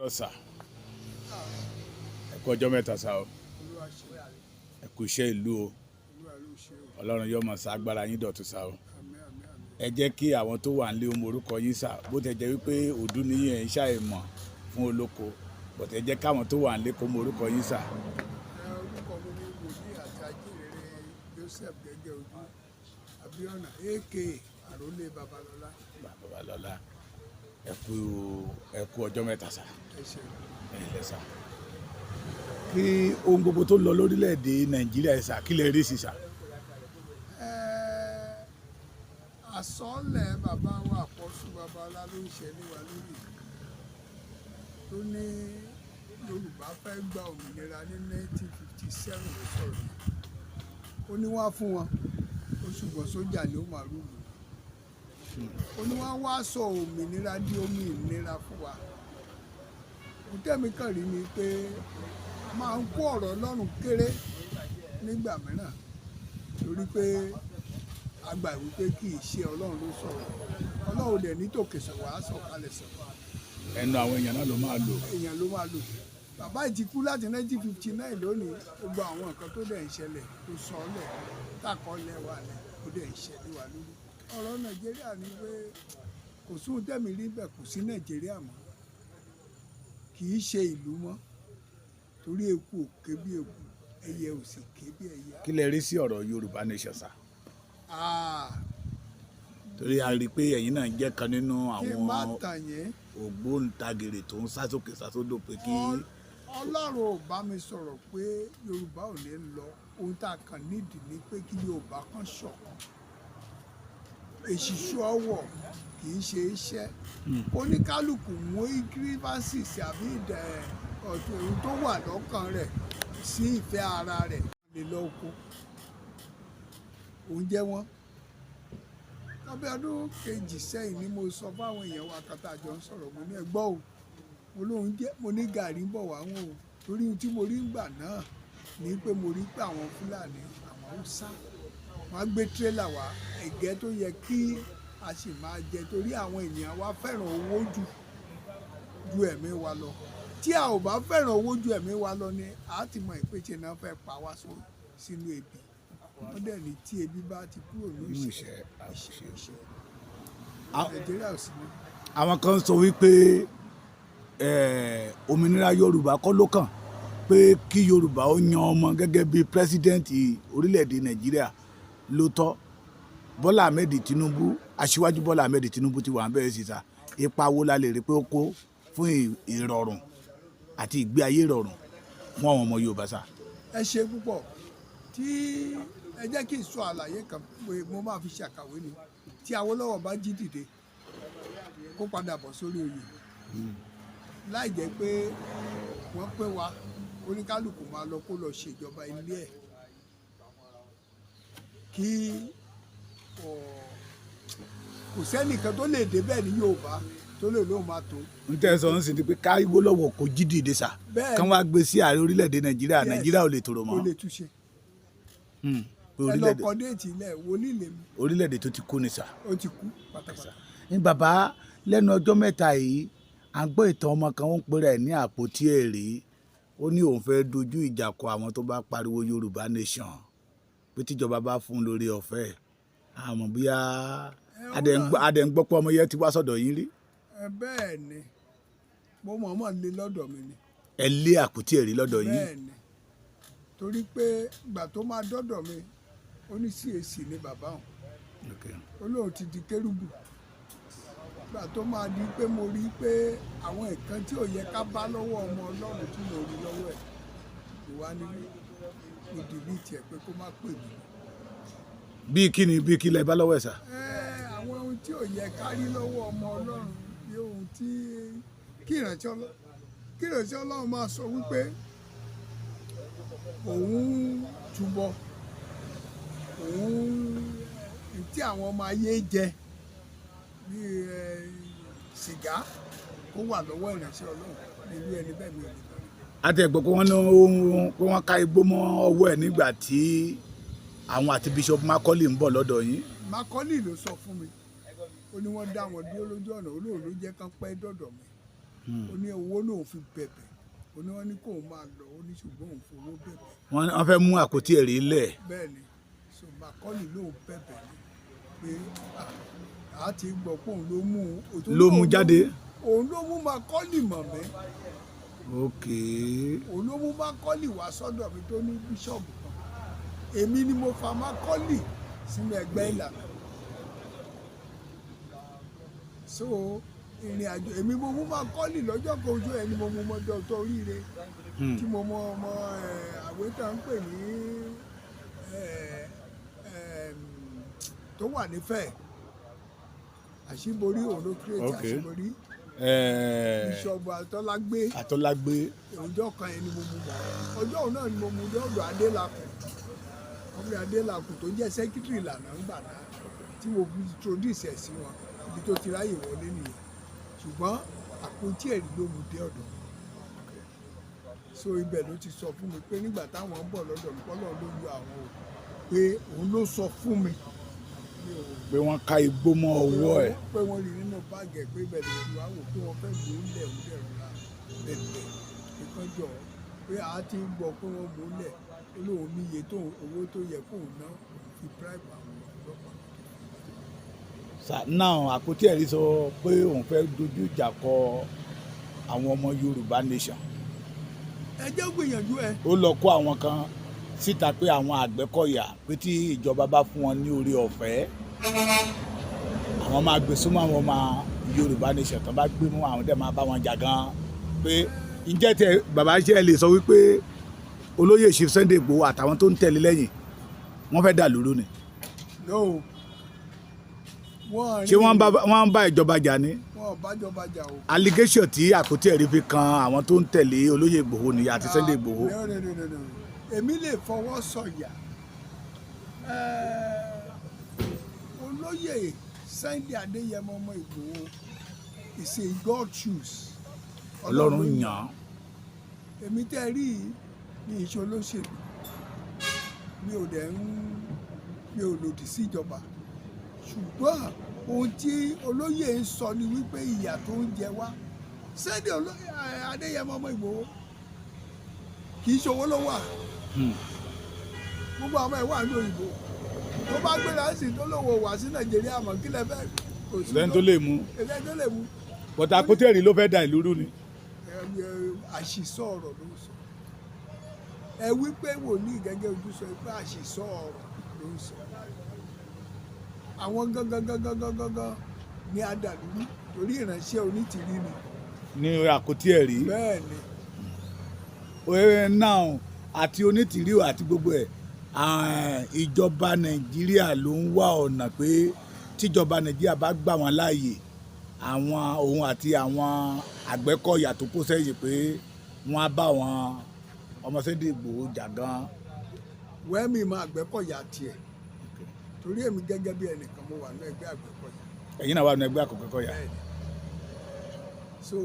Rọ sà, ẹ kú ọjọ́ mẹ́ta sà o. Olúwa ṣe. Ẹ kú iṣẹ́ ìlú o. Olúwa ló ṣe o. Ọlọ́run yóò máa sa agbára yín dọ̀tun sà o. Àmín, àmín, àmín. Ẹ jẹ́ kí àwọn tó wà nílé ọmọ orúkọ yín sà, bó tẹ jẹ́ wípé òdú níyìn ẹ̀ ń ṣàìmọ̀ fún olóko, bọ̀tẹ́ ẹ jẹ́ káwọn tó wà nílé kó mọ orúkọ yín sà. Ẹ orúkọ mi ní wòlíì àti ajíhìnrere Joseph Gẹ́gẹ́ Ojú Abíọ́nà, aka Àrólé Babalọ́lá. Babalọ́lá, ẹ kú ọjọ́ mẹ́ta sà. Ẹ ṣeun. Ẹ̀yin lẹ sà. Kí ohun gbogbo tó lọ lórílẹ̀‐èdè Nàìjíríà sà, kí lè rí sí sà? Ẹ àsọlẹ̀ bàbá wa Àpọ́sù Babalọ́lá ló ń ṣe ní wa lórí tó ní Yorùbá fẹ́ gba òmìnira ní 1957 ló sọ̀rọ̀ yìí. Ó ní wá fún wọn ó, ṣùgbọ́n sójà ni ó máa rúlu. Ó ní wọ́n wá sọ òmìnira di omi ìnira fún wa. Ohun tẹ́mi kàn rí ni pé a máa ń kó ọ̀rọ̀ Ọlọ́run kéré nígbà mìíràn, torí pé a gbà wípé kì í ṣe Ọlọ́run ló sọ̀rọ̀. Ọlọ́run dẹ̀ ní tòkè sọ̀rọ̀ á sọ̀kalẹ̀ sọ̀rọ̀. Ẹnu àwọn èèyàn náà ló máa lò. Èèyàn ló máa lò. Bàbá yìí ti kú láti 1959. Lónìí, gbogbo àwọn nǹkan tó dẹ̀ ń ṣẹlẹ̀ tó sọ ọ́ lẹ̀ tákọ́lẹ̀ wà lẹ̀, ó dẹ̀ ń ṣẹlẹ̀ wà lórí ọ̀rọ̀ Nàìjíríà ni pé kò sóhun tẹ̀mí rí bẹ́ẹ̀, kò sí Nàìjíríà mọ́, kì í ṣe ìlú mọ́, torí eku ò ké bí eku, ẹyẹ ò sì ké bí ẹyẹ. Kí lè rí sí ọ̀rọ̀ Yorùbá nation sà? Ah, Torí a rí i pé ẹ̀yin náà jẹ́ kan nínú kí n má àwọn tàn yín. ògbóǹtagìrì tó ń sá sókè sá sódò pé kí Ọlọ́run ò bá mi sọ̀rọ̀ pé Yorùbá ò ní lọ. Ohun tá a kàn nídìí ni pé kí Yorùbá kan ṣọ̀kan. Èṣìṣú ọwọ̀ kì í ṣe iṣẹ́ oníkálukú mú grievances àbí ìdẹ̀ ọ̀tún ohun tó wà lọ́kàn rẹ̀ sí ìfẹ́ ara rẹ̀ lè lọ oko oúnjẹ wọn. Lábẹ́ ọdún kejì sẹ́yìn ni mo sọ fáwọn èèyàn wa kan tá a jọ ń sọ̀rọ̀, mo ní, "Ẹ gbọ́ o," mo lóun jẹ́, mo ní gàrí ń bọ̀ wá wọn o, torí ohun tí mo rí ńgbà náà ni pé mo rí pé àwọn Fúlàní, àwọn Haúsá, wọ́n á gbé tírélà wá, ẹ̀gẹ́ tó yẹ kí a sì máa jẹ, torí àwọn ènìyàn wa fẹ́ràn owó jù ju ẹ̀mí wa lọ. Tí a ò bá fẹ́ràn owó ju ẹ̀mí wa lọ ni a ti mọ̀ ìpèsè náà fẹ́ pa wá sínú ebi. Wọ́n dẹ̀ ní tí ebi bá ti kúrò ní Nínú ìṣẹ́ ìṣẹ́, ìṣẹ́ ìṣẹ́ àṣẹ. Nàìjíríà ò sí ní. Àwọn kan sọ wípé òmìnira Yorùbá kọ́ ló kàn, pé kí Yorùbá ó yan ọmọ gẹ́gẹ́ bí president orílẹ̀-èdè Nàìjíríà ló tọ́. Bọ́lá Ahmed Tinubu, Aṣíwájú Bọ́lá Ahmed Tinubu ti wà ń bẹ̀rẹ̀ sísà. Ipa wo la lè rí pé ó kó fún ìrọ̀rùn àti ìgbé ayé ìrọ̀rùn fún àwọn ọmọ Yorùbá sà? Ẹ ṣe púpọ̀. Tí ẹ jẹ́ kí n sọ àlàyé kan pé mo máa fi ṣàkàwé ni. Tí Awólọ́wọ̀ bá jí dìde kó padà bọ̀ sórí oyè láì jẹ́ pé wọ́n pé wa oníkálukú máa lọ, kó lọ ṣèjọba ilé ẹ̀, kí kò sẹ́nìkan tó lè débẹ̀ ní Yorùbá tó lè lóun máa tó. N tẹ́ sọ ń sìn ni pé káwólọ́wọ̀ kò jí dìde sà, kán wá gbé sí ààrẹ orílẹ̀-èdè Nàìjíríà, Yes. Nàìjíríà ò lè tòrò Kó mọ́. lè túnṣe. Pé Ẹ lọ orílẹ̀-èdè kọ date ilẹ̀ wòlíì lèmi. Orílẹ̀-èdè tó ti kú ni sà. Ó ti kú pátápátá. Ní bàbá, lẹ́nu ọjọ́ mẹ́ta yìí, à ń gbọ́ ìtàn ọmọ kan, ó ń pèrè ẹ̀ ní Àpótí Ẹ̀rí. Ó ní òun fẹ́ dojú ìjà kọ àwọn tó bá pariwo Yorùbá nation, pé tíjọba bá fún un lórí ọ̀fẹ́. Àmọ́ bóyá adẹ̀ ń gbọ́ pé ọmọ yẹn ti wá sọ̀dọ̀ yín rí. Ẹ bẹ́ẹ̀ ni, mo mọ̀ọ́mọ̀ lé lọ́dọ̀ mi ni. Ẹ lé Àpótí Ẹ̀rí lọ́dọ̀ yín? Bẹ́ẹ̀ ni, torí pé ìgbà tó máa dọ́dọ̀ mi, ó ní CAC ní bàbá òun. Ó lóun ti di kérúbù. Ìgbà tó máa di pé mo rí pé àwọn nǹkan tí ò yẹ ká bá lọ́wọ́ ọmọ Ọlọ́run tí mo rí lọ́wọ́ ẹ̀, ìwà ni mo delete ẹ̀ pé kó má pè mí. Bíi kí ni, bíi kí lẹ bá lọ́wọ́ ẹ̀ sà? Ẹ àwọn ohun tí ò yẹ ká rí lọ́wọ́ ọmọ Ọlọ́run, bí ohun tí kí ìránṣẹ́ Ọlọ́run máa sọ wípé òun túbọ̀ òun tí àwọn ọmọ ayé jẹ bí sìgá kó wà lọ́wọ́ ìránṣẹ́ Ọlọ́run, irú ẹni bẹ́ẹ̀ mi ò lè lọ rí. Àti ẹ̀gbọ́n pé wọ́n ní ohun pé wọ́n ká igbó mọ́ ọwọ́ ẹ̀ nígbà tí àwọn àti Bishop Macaulay ń bọ̀ lọ́dọ̀ yín. Macaulay ló sọ fún mi, ó ní wọ́n dá wọn dúró lójú ọ̀nà, olóòrùn ló jẹ́ kán pẹ́ dọ̀dọ̀ mi. Ó ní owó lòun fi bẹ̀bẹ̀. Ó ní wọ́n ní kóun máa lọ, ó ní ṣùgbọ́n òun fowó bẹ̀bẹ̀. Wọ́n fẹ́ mú àpótí ẹ̀rí lẹ̀. Bẹ́ẹ̀ ni. So Macaulay lòun bẹ̀bẹ̀ ni pé a ti gbọ́ pé òun ló mú un. Ló mú jáde. Òun ló mú Macaulay mọ̀ mí. Òun ló mú Macaulay wá sọ́dọ̀ mi tó ní bíṣọ̀bù kan. Èmi ni mo fa Macaulay sínú ẹgbẹ́ Ìlànà. So ìrìn àjò, èmi mo mú Macaulay lọ́jọ́ kan, ojú ẹni mo mú mọ́ Dr. Oríire, tí mo mọ ọmọ àwé tá ń pè ní tó wà nífẹ̀ẹ́ Àṣíborí, òun ló create Àṣíborí. Bíṣọ̀bù Àtọ́lágbé. Àtọ́lágbé. Ọjọ́ kan yẹn ni mo mú mọ́. Ọjọ́ òun náà ni mo mú dọ́dọ̀ Adélakùn, ọmọ Adélakùn tó jẹ́ secretary Ìlànà ńgbà náà, tí mo fi introduce ẹ̀ sí wọn. Ibi tó ti ráyè wọlé nìyẹn, ṣùgbọ́n àpótí ẹ̀rí ló mú dé ọ̀dọ̀ mi. So ibẹ̀ ló ti sọ fún mi pé nígbà táwọn ń bọ̀ lọ́dọ̀ mi, kọ́lọ́ ló lu àwọn o, pé òun ló sọ fún mi. Mi ò Pé wọ́n ká igbó mọ́ ọwọ́ ẹ̀. Pé wọ́n rí nínú báàgì ẹ̀, pé ibẹ̀ ló ti wá wò pé wọ́n fẹ́ gbó lẹ̀, òun dẹ̀ rọra bẹ̀bẹ̀ ìkànjọ́ pé a ti ń gbọ́ pé wọ́n mú lẹ̀. Ó lóun ní iye tó owó tó yẹ kóun ná, òun fi bribe àwọn ọlọ́pàá. Náà àpótí ẹ̀rí sọ pé òun fẹ́ dojú ìjà kọ àwọn ọmọ Yorùbá nation. Ẹ jẹ́ gbìyànjú ẹ. Ó lọ kó àwọn kan síta pé àwọn Àgbẹ̀kọ̀yà, pé tí ìjọba bá fún wọn ní orí ọ̀fẹ́, àwọn máa gbé súnmọ́ àwọn ọmọ Yorùbá nation tó bá gbé mú, àwọn dẹ̀ máa bá wọn jà gan. Pé ǹjẹ́ tẹ bàbá ṣe lè sọ wípé olóyè Chief Sunday Igboho àtàwọn tó ń tẹ̀lé lẹ́yìn, wọ́n fẹ́ dà lóru ni? No, wọ́n Ṣé wọ́n ń bá ìjọba jà ni? Wọn ò bájọba jà o. Allegation tí àpótí ẹ̀rí fi kan àwọn tó ń tẹ̀lé olóyè Igboho ni àti Sunday Igboho. No, no, no, no, no. Èmi lè fọwọ́ sọ̀yà. Olóyè Sunday Adéyẹmọ ọmọ Ìgbòho is a God choose. Ọlọ́run yàn án. Èmi tẹ́ rí i ní iṣẹ́ olóṣèlú, mi ò dẹ̀ ń mi ò lòdì sí ìjọba, ṣùgbọ́n ohun tí olóyè ń sọ ni wípé ìyà tó ń jẹ wá. Sunday Adéyẹmọ ọmọ Ìgbòho kì í ṣe owó ló wà. Gbogbo àwọn ẹ̀ wà ní òyìnbó. Tó bá gbéra sí tó lówó wá sí Nàìjíríà mọ̀, kí lẹ fẹ́? Kò sí. Lẹ́ni tó lè mú. Lẹ́ni tó lè mú. Bọ̀tà àpótí ẹ̀rí ló fẹ́ da ìlú rú ni. Àṣìsọ ọ̀rọ̀ ló ń sọ. Ẹ wí pé wòlíì gẹ́gẹ́ ojú sọ pé àṣìsọ ọ̀rọ̀ ló ń sọ. Àwọn gangan gangan gangan gangan ní adàlúrú, torí ìránṣẹ́ Onítìrí ni. Ní àpótí ẹ̀rí. Bẹ́ẹ̀ ni. Náà àti Onítìrí àti gbogbo ẹ̀, ìjọba Nàìjíríà ló ń wá ọ̀nà pé tíjọba Nàìjíríà bá gbà wọ́n láàyè, àwọn òun àti àwọn Àgbẹ̀kọ̀yà tó kó sẹ́yìn, pé wọ́n á bá wọn ọmọ Sunday Igboho jà gan. Wẹ́ẹ̀mì máa Àgbẹ̀kọ̀yà tiẹ̀, torí èmi gẹ́gẹ́ bí ẹnìkan, mo wà ní ẹgbẹ́ Àgbẹ̀kọ̀yà. Ẹ̀yin náà wà ní ẹgbẹ́ Àgbẹ̀kọ̀yà. Bẹ́ẹ̀ ni. So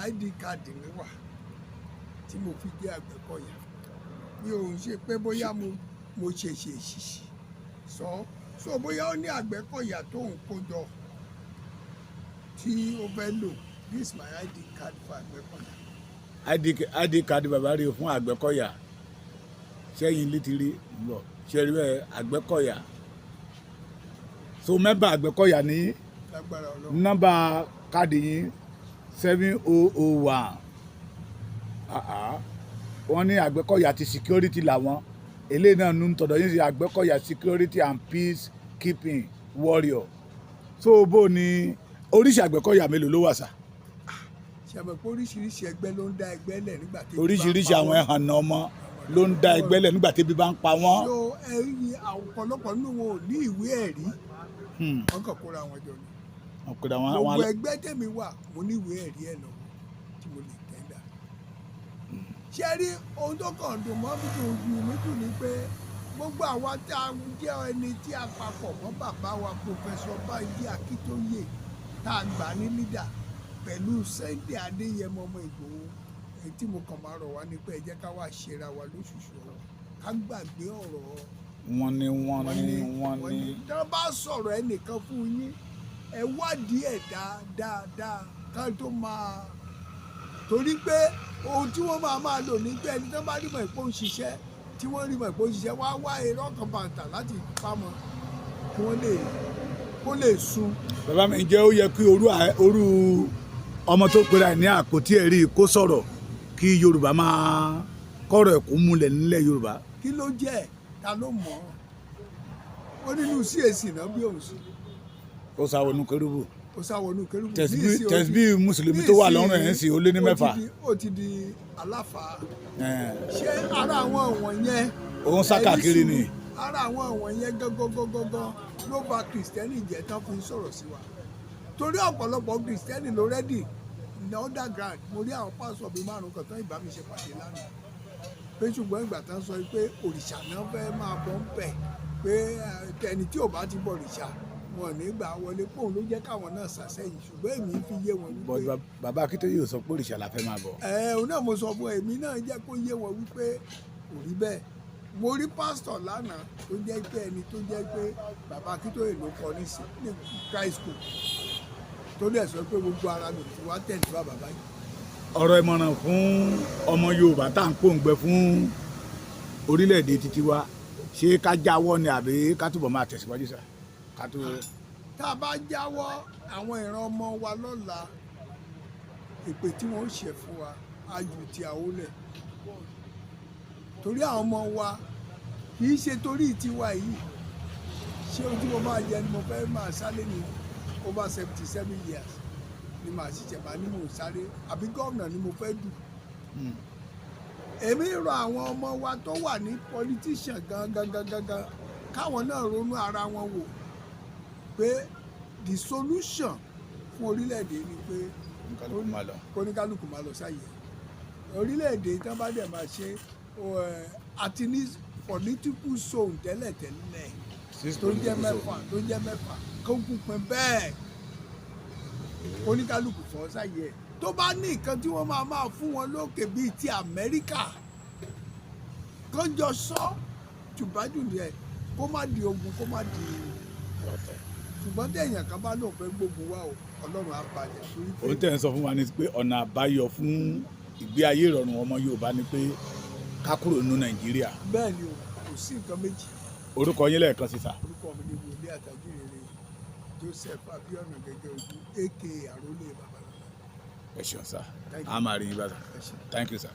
ID card mi wà tí mo fi jẹ́ Àgbẹ̀kọ̀yà. Mi ò ń ṣe pé bóyá mo ṣèṣe ṣìṣì sọ. So bóyá ó ní Àgbẹ̀kọ̀yà tó ń kó jọ tí ó fẹ́ lò, this is my ID card for Àgbẹ̀kọ̀yà. ID card bàbá rí fún Àgbẹ̀kọ̀yà sẹ́yìn létí rí bọ̀ ṣe rí bẹ́ẹ̀ Àgbẹ̀kọ̀yà. So member Àgbẹ̀kọ̀yà ní. Lágbára Ọlọ́run. Nọ́mbà káàdì yín 7001. Wọ́n ní Àgbẹ̀kọ̀yà ti security làwọn eléyìí náà nù tọ̀dọ̀ yín sí Àgbẹ̀kọ̀yà security and peace keeping warrior. So bó ni oríṣi Àgbẹ̀kọ̀yà mélòó ló wà sà? Ṣàmì pé oríṣiríṣi ẹgbẹ́ ló ń dá ẹgbẹ́ lẹ̀ nígbà tí ebi bá ń Oríṣiríṣi pa àwọn wọ́n. ẹ̀hànà ọmọ ló ń dá ẹgbẹ́ lẹ̀ nígbà tí ebi bá ń pa wọ́n. So ẹ̀rí ọ̀pọ̀lọpọ̀ nínú wọn ò ní ìwé ẹ̀rí. Wọ́n kàn kóra wọn jọ ni. Ọ̀pọ̀lọpọ̀ àwọn Gbogbo ẹgbẹ́ tèmi wà, mo ní ìwé ẹ̀rí ẹ̀ lọ́wọ́ tí mo lè tender. Ṣé rí ohun tó kàn dùn mọ́ mi dùn jù mí dùn ni pé gbogbo àwa tá a jẹ́ ẹni tí a papọ̀ mọ́ bàbá wa Professor Bánjí Akíntóyè, tá a gbà ní leader pẹ̀lú Sunday Adéyẹmọ ọmọ Ìgbòho, èyí tí mo kàn máa rọ̀ wá ni pé ẹ jẹ́ ká wá ṣera wa lóṣooṣù ọ̀rọ̀, ká gbàgbé ọ̀rọ̀. Wọ́n ní wọ́n ní wọ́n ní. Tí wọ́n bá sọ̀rọ̀ ẹnìkan fún yín, ẹ wádìí ẹ̀ dáadáa ká tó máa Torí pé ohun tí wọ́n máa máa lò ní pé ẹni tó bá rí mọ̀ ìpò ń ṣiṣẹ́, tí wọ́n rí mọ̀ ìpò ń ṣiṣẹ́, wá wá irọ́ kan bàǹtà láti pamọ́ kí wọ́n lè kó lè sun. Bàbá mi, ǹjẹ́ ó yẹ kí orú ọmọ tó pera ẹ̀ ní àpótí ẹ̀rí kó sọ̀rọ̀ kí Yorùbá máa kọ́rọ̀ ẹ̀kú múlẹ̀ nílẹ̀ Yorùbá? Kí ló jẹ́? Ta ló mọ̀ ọ́? Ó nínú CAC náà bí òun sí. Ó sáwọnú kérúbù. Ó sáwọnú kérúbù. Tẹ̀síbí mùsùlùmí tó wà lọ́rùn ẹ̀ ń sì ó lé ní 6. Ó ti di aláfàá. Ṣé ara àwọn wọ̀nyẹn Òun sá káàkiri ni. Ara àwọn wọ̀nyẹn gangan ló ba Kìrìsìtẹ́nì jẹ́ tán fi ń sọ̀rọ̀ sí wa, torí ọ̀pọ̀lọpọ̀ Kìrìsìtẹ́nì ló ready ní underground. Mo rí àwọn pásọ̀ bíi márùn kan tán ìbá mi ṣe pàdé lánàá pé, ṣùgbọ́n ìgbà tán sọ pé òrìṣà náà fẹ́ máa bọ́ ń bẹ̀, pé ẹni tí ò bá ti bọ òrìṣà, wọn ò ní gbà wọlé, pòun ló jẹ́ káwọn náà sàsẹ́yìn. Ṣùgbọ́n èmi fi yé wọn But wípé bàbá Akíntóyè ò sọ pé òrìṣà la fẹ́ máa bọ̀. Ẹ òun náà mo sọ fún ẹ, èmi náà jẹ́ kó yé wọn wípé kò rí bẹ́ẹ̀. Mo rí pásítọ̀ lánàá tó jẹ́ pé ẹni tó jẹ́ pé bàbá Akíntóyè ló kọ ní Christ School, tó dẹ̀ sọ pé gbogbo ara mi ti wá tẹ̀lé bá bàbá yìí. Ọ̀rọ̀ ìmọ̀ràn fún ọmọ Yorùbá tá à ń pòǹgbẹ fún orílẹ̀-èdè títí wa, ṣé ká jáwọ́ ni àbí ká túbọ̀ máa tẹ̀síwájú sá ká tó? Tá a bá jáwọ́, àwọn ìran ọmọ wa lọ́la, èpè tí wọ́n ń ṣe fún wa á ju ti àwọlẹ̀, torí àwọn ọmọ wa, kì í ṣe torí tiwa yìí. Ṣé ohun tí mo máa jẹ ni mo fẹ́ máa sáré ní over 77 years ni màá ṣiṣẹ́ bá ní mò ń sáré, àbí gómìnà ni mo fẹ́ dù? Èmi rọ àwọn ọmọ wa tó wà ní politician gangan gangan gan, káwọn náà ronú ara wọn wò pé the solution fún orílẹ̀-èdè ni pé Kóníkálukú máa lọ. Kóníkálukú máa lọ sáyé orílẹ̀-èdè. Tán bá dẹ̀ máa ṣe àti ní political zone tẹ́lẹ̀tẹ́lẹ̀ Six tó jẹ́ political zone. mẹ́fà, tó jẹ́ 6, kó kú pin bẹ́ẹ̀, kóníkálukú fọ́ sáyé ẹ̀. Tó bá ní nǹkan tí wọ́n máa máa fún wọn lókè bíi ti Amẹ́ríkà, kó jọ sọ tùbájú ẹ̀, kó má di ogun, kó má di ọ̀tẹ̀. Ṣùgbọ́n téèyàn kan bá lóun fẹ́ gbógun wá o, Ọlọ́run á bàjẹ́ torí pé Òun tẹ̀ ń sọ fún wa ni pé ọ̀nà àbáyọ fún ìgbé ayé ìrọ̀rùn ọmọ Yorùbá ni pé ká kúrò nínú Nàìjíríà. Bẹ́ẹ̀ ni o, kò sí nǹkan méjì. Orúkọ yín lẹ́ẹ̀kan sí, sà? Orúkọ mi ni wòlíì àtàjírere Joseph Abiona Gẹ́gẹ́ Ojú, aka Àrólé Babalọlá. Ẹ ṣeun, sà. Thank you. A máa rí yín bá, sà. Ẹ ṣé. Thank you, sir.